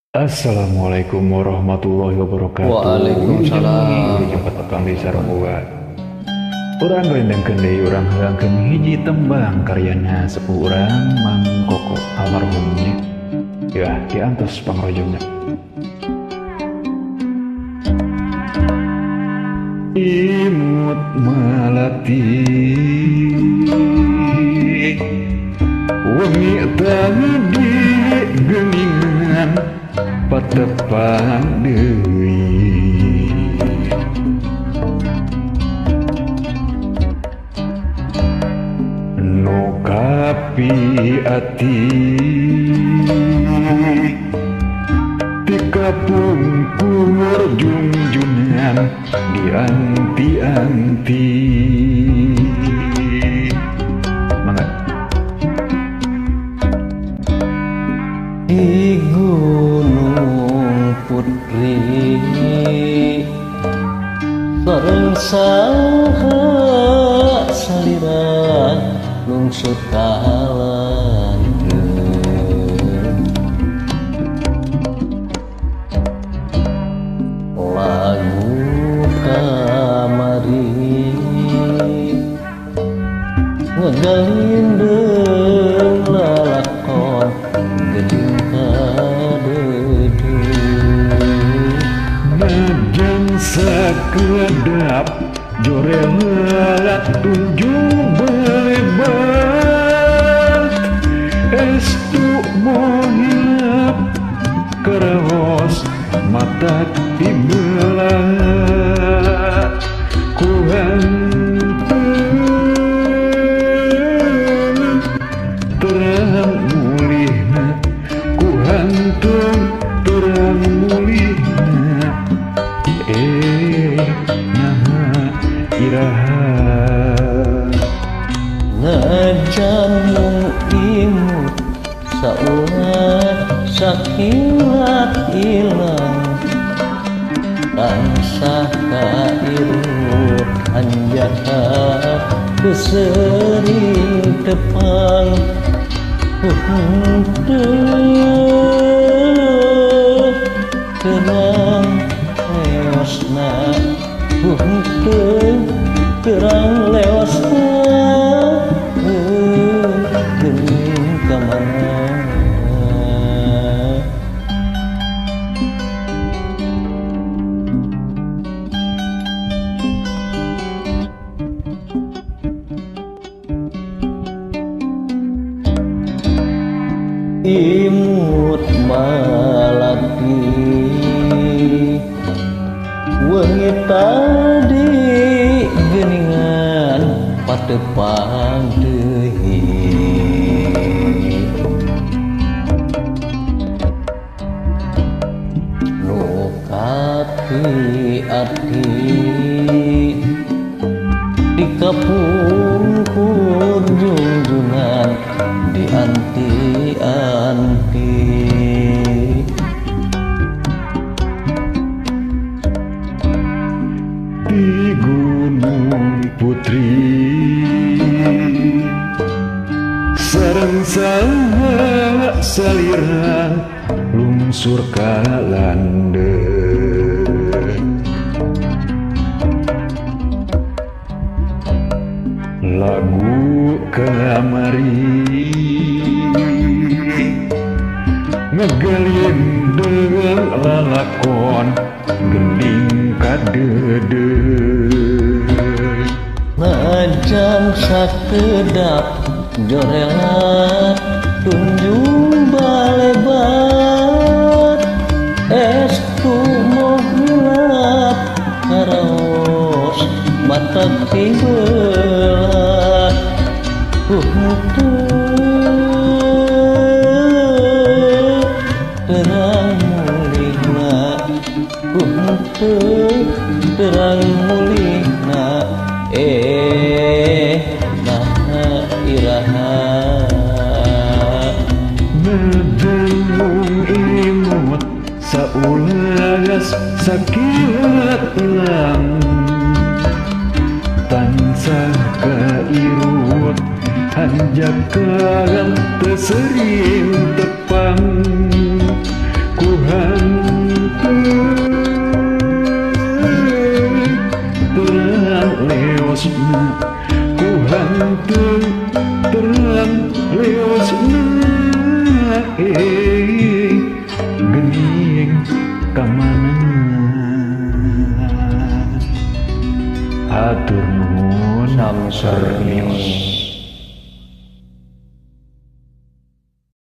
Assalamualaikum warahmatullahi wabarakatuh. Waalaikumsalam. Jumpa petang di sareng uga. Urang rendengkeun deui, urang heulangkeun hiji tembang karyana sepuh urang Mang Koko almarhumnya. Ya, diantos pangrojongna. Imut malati wengi tadi geuningan patepang deui nu kapi ati tikapungkur junjunan dianti-anti. Mangga. Di Gunung Putri sareng saha salira lungsur ka landeung. Lagu kamari ngegalindeng lalakon geuning kadeudeuh. Najan sakedap jorelat tunjung belebat estu mohilap karaos mata tibelat ku hanteung terang mulihna, ku hanteung terang mulihna, naha iraha. Najan mung imut saulat sakilat ilang tansah kairut hanjaka kesering tepang henteu terang leosna, henteu terang leosna geuning ka mana. Imut malati wengi tadi geuningan patepang deui nu kapi ati dikapungkur junjunan dianti-anti. Di Gunung Putri sareng saha salira lungsur ka landeung. Lagu kamari ngegalindeng lalakon gending kadeudeuh. Najan sakedap jorelat tunjung balebat estu mohilap karaos mata tibelat henteu terang mulihna, henteu terang mulihna, naha iraha. Najan mung imut saulas sakilat ilang tansah kairut hanjakal teu sering tepang ku. terang lewasna ku henteu terang lewasna geuning ka mana. Hatur nuhun. Sami-sami. Sarnios.